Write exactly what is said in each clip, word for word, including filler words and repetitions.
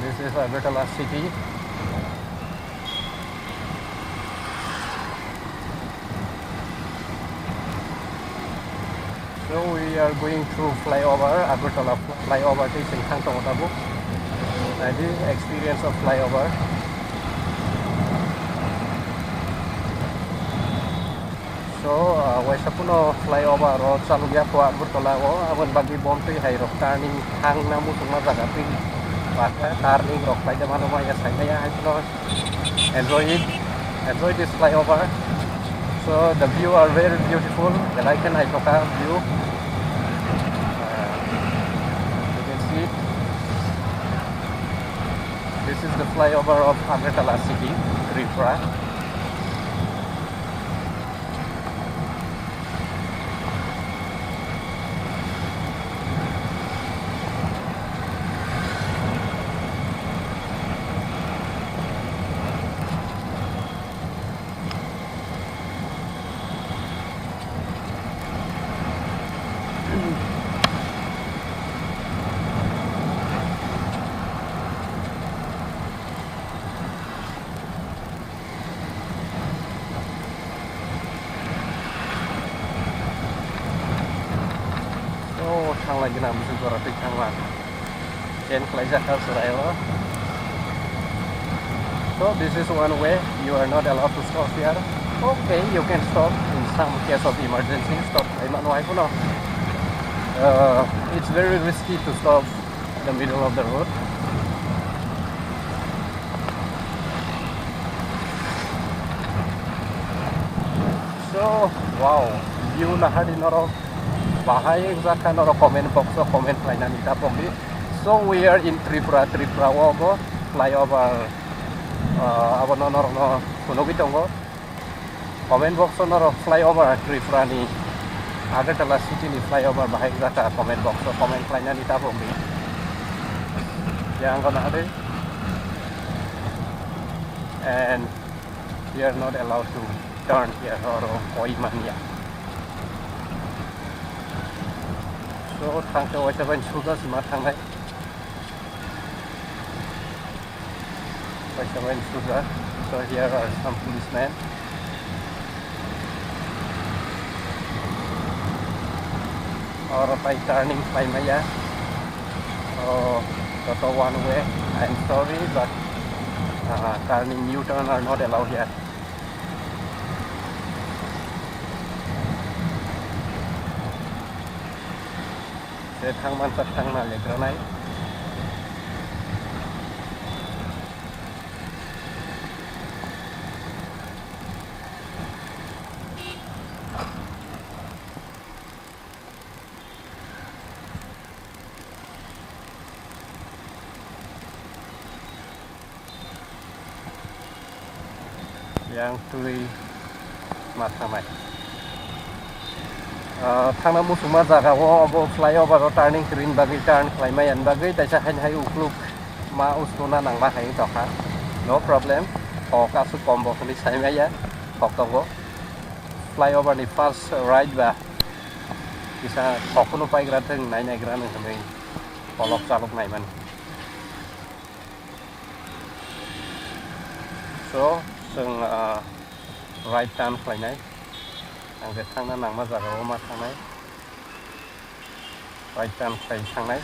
This is Agartala city. So we are going through flyover, Agartala flyover tei chwng thang tongo tabuk. Naidi experience of flyover. So, ah, waisa phano flyover o chalok ya kho Agartala o, aboni bagwi bon twi hai rok turning thangna muchungma jaga twi bakha, turning rok paida mano maya saimaya hai phano enjoy it, enjoy this flyover. So the view are very beautiful, belai khe naithoka view. Ah, you can see it. This is the flyover of Agartala city, Tripura. O thanglai gwnang bwswk jora twi thangma. Tent khlaijak kha chwrai o. So this is one way, you are not allowed to stop here. Okay, you can stop in some case of emergency, stop khlai mano hai phano. Uh, it's very risky to stop in the middle of the road. So, wow, view nahadi norok bahai wngjakha, norok comment box o comment khlainani tapokdi. So we are in Tripura, Tripura o bo flyover, ah, abono norokno phunugwi tongo. Comment box o norok flyover Tripura ni, Agartala city ni flyover bahai wngjakha comment box o comment khlainani tapokdi. Yang kono hade. And we are not allowed to turn here or koi manya. So, thangkhe waisa bai suja sima thangnai. Waisa bai suja. So, here are some policemen. Oro tai turning khlai maya. Oh, toto one way. I'm sorry, but, uh, turning, U-turn are not allowed here. Se thang mansa thang na lekranai. Yang twi ma thangnai. Ah, thangna muchungma jaga o, obo flyover o turning krini bagwi, turn khlaimaya bagwi, taisa haini hai ukluk ma uskuna nangma hai tongkha. No problem. Thok aswk kom bo hwnwi saimaya. Thok tongo. Flyover ni first right ba kisa thok phano paigra thwng, nai naigra nw hwnwi kolok chalok naimani. So, chwng, ah, right turn khlainai. Ang khe thangna nangma jaga o ma thangnai. Right turn khlai thangnai.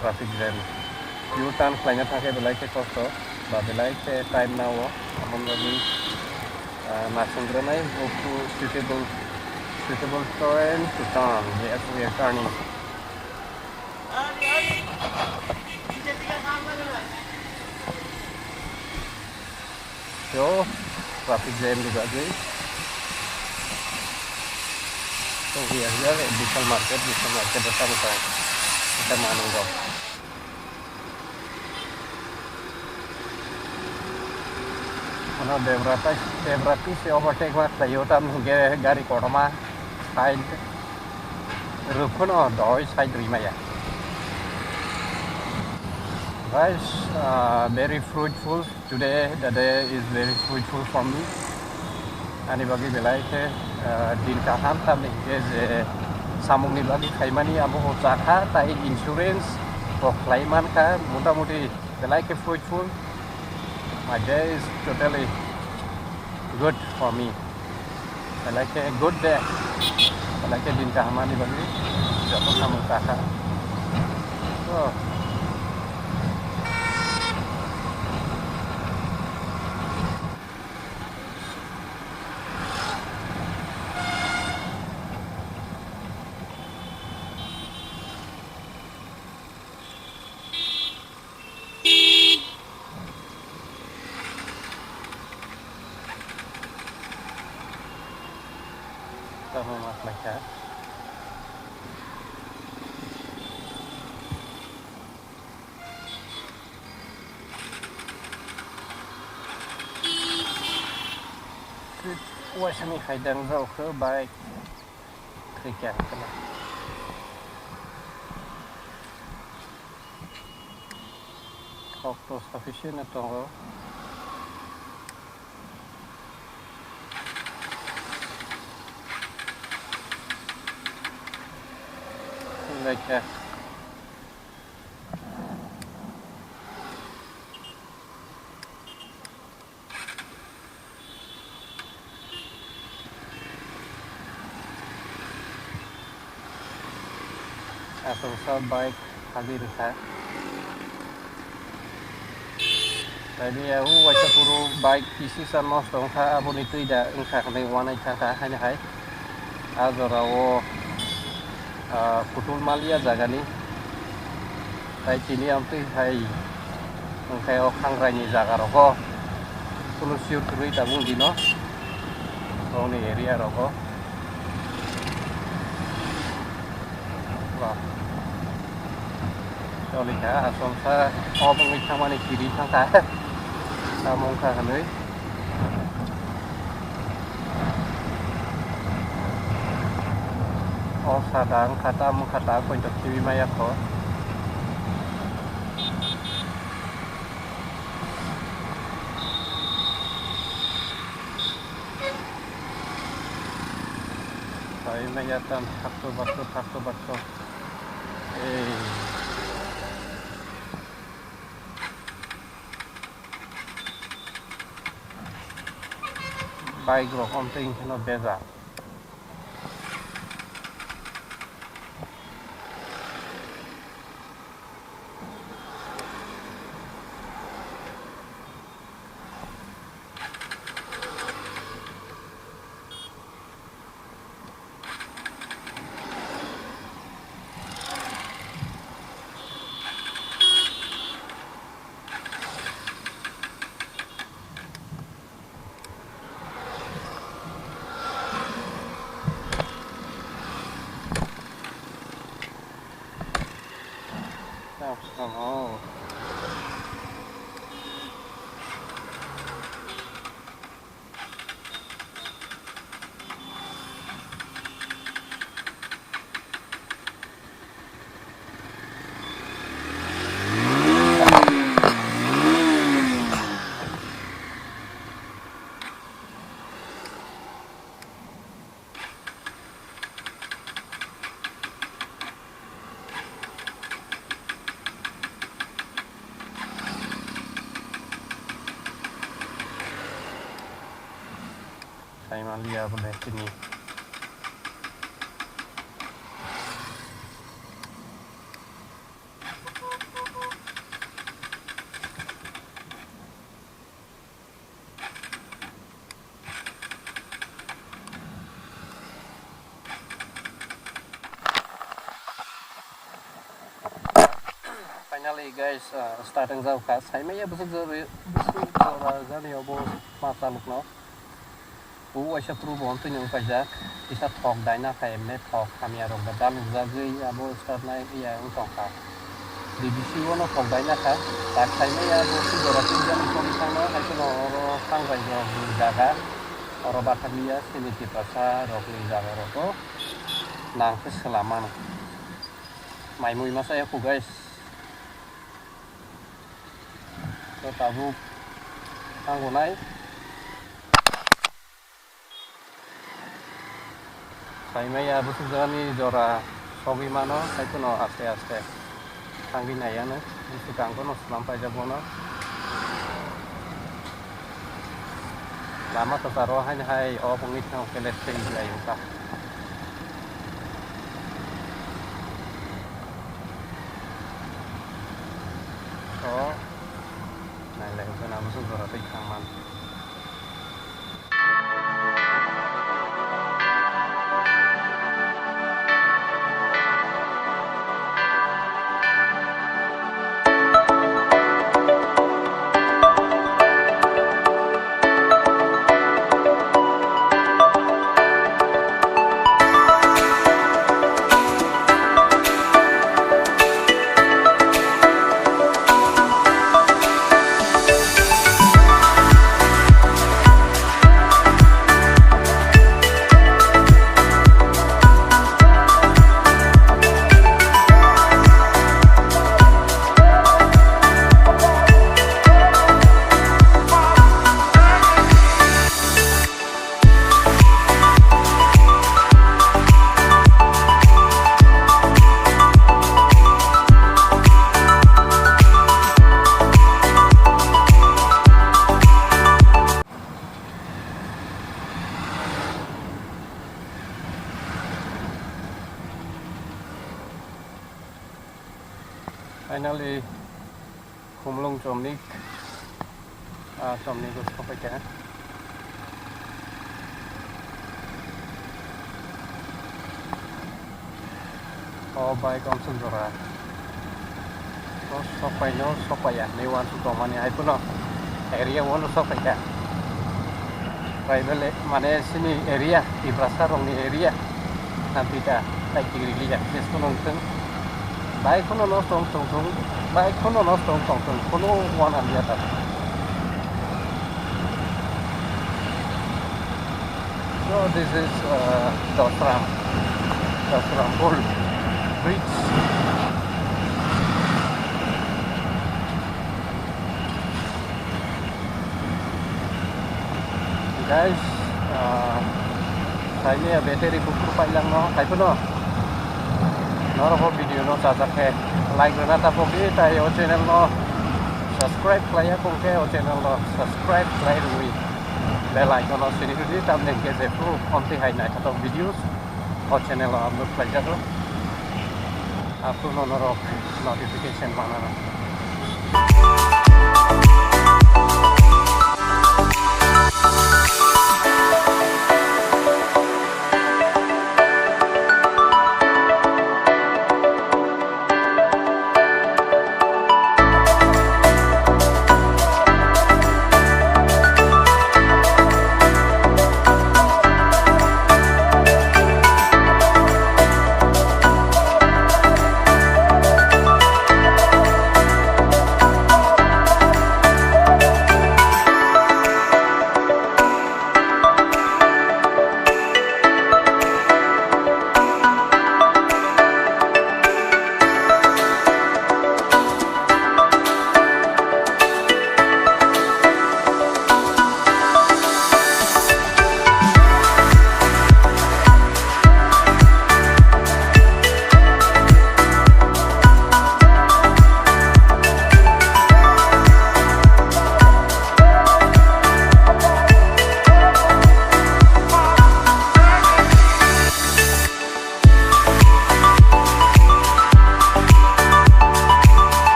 Traffic jam. U-turn khlaina thangkhe belai khe kosto, ba belai khe time nao, aboni bagwi, ah, naisingranai, move to suitable, suitable turn to turn. Yes, we are turning. So, traffic jam ni bagwi. So, we are here at Vishal Market, Vishal Market o tamo tong, kita manung rok. Ano debra tai, debra twi se overtake ma khlaio, tam hingke gari kotorma side rwphano doi side rwi maya. Guys, uh, very fruitful. Today, the day is very fruitful for me. Ani bagwi belai khe, ah, din kaham, tamni hingke je samungni bagwi khaimani abo bo chakha, tai insurance bo khlai mankha, motamuti belai khe fruitful. My day is totally good for me. Belai khe good day. Belai khe din kaham ani bagwi joto samung chakha. Oh. Tamo ma khlaikha. Waisani khaidang rok khe bike thwikha hwnkhe. Thok to sufficient no tongo. Like that. Aswksa bike hagwi rwkha. Taini ya o waisa phuru bike kisisa nosto wngkha, aboni twi da wngkha hwnwi uanaikha kha haino hai. A jorao, ah, kutul maliya jagani. Tai tini amtwi hai wngkhe o khangrai ni jaga rogo kunu siyut kwrwi tabuk dino bongni area rogo. Ba. Cholikha aswksa obo wngwi thangmani kiri thangkha. Tamo wngkha hwnwi. O sada wngkha, tamo wngkha ta poito khibi maya kho. Khibi maya tam thakto bakto, thakto bakto. Ei. Bike rok omtwi wngkheno bejak. Saimaliya bole tini. Hey guys, uh, starting jao kha. Saimaya bwswk jora, bwswk jora jani obo ma chalokno. O waisa pro bo twi nung paijak. Kisa thok daina kha, emne thok hamya rok da dal jagwi abo start nai ya wng tong kha. D B C o no thok daina kha. Tak saimaya bo si jora tin jani sori thangno, hai kheno oro thang bai jok ni jaga. Oro bathalia sini Tiprasa rok ni jaga rogo nang khe swlam mano. Mai mui masa ya khu guys. To tabuk thango nai. Saimaya bwswk jani jora sogwi mano, hai kheno aste aste thangwi nai ano. Bwswk ang kheno swlam paijak bono. Lama kwcharo haino hai off wngwi thang khe le tei lai wngkha. O, nailai wngkha na bwswk jora tei thangman. Finally, Khumlung Chomnik, ah, Chomnik o sokphaikha. O bike onsuk jora. O sokphaino sokphaiya hinwi uansuk tongmani hai phano area o no sokphaikha. Tribal e-, mane sini area, Tiprasa rokni area. Nampita, tai tigri liya, jes kono wngthung. Bai kono nosto wng tong thung, bai kono nosto wng tong thung, kono uana liya ta. So this is, uh, Dosram, Dosram Pol Bridge. Guys, ah, saimaya battery bukur pailangno hai phano norok o video no chajak khe like rwna tapok di, tai o channel no subscribe khlaiya kong khe o channel no subscribe khlai rwwi bell icon no sini rwdi, tamni hwnkhe jephru omtwi hai naithothok videos o channel o upload khlaijago. Aphuru no norok notification manana.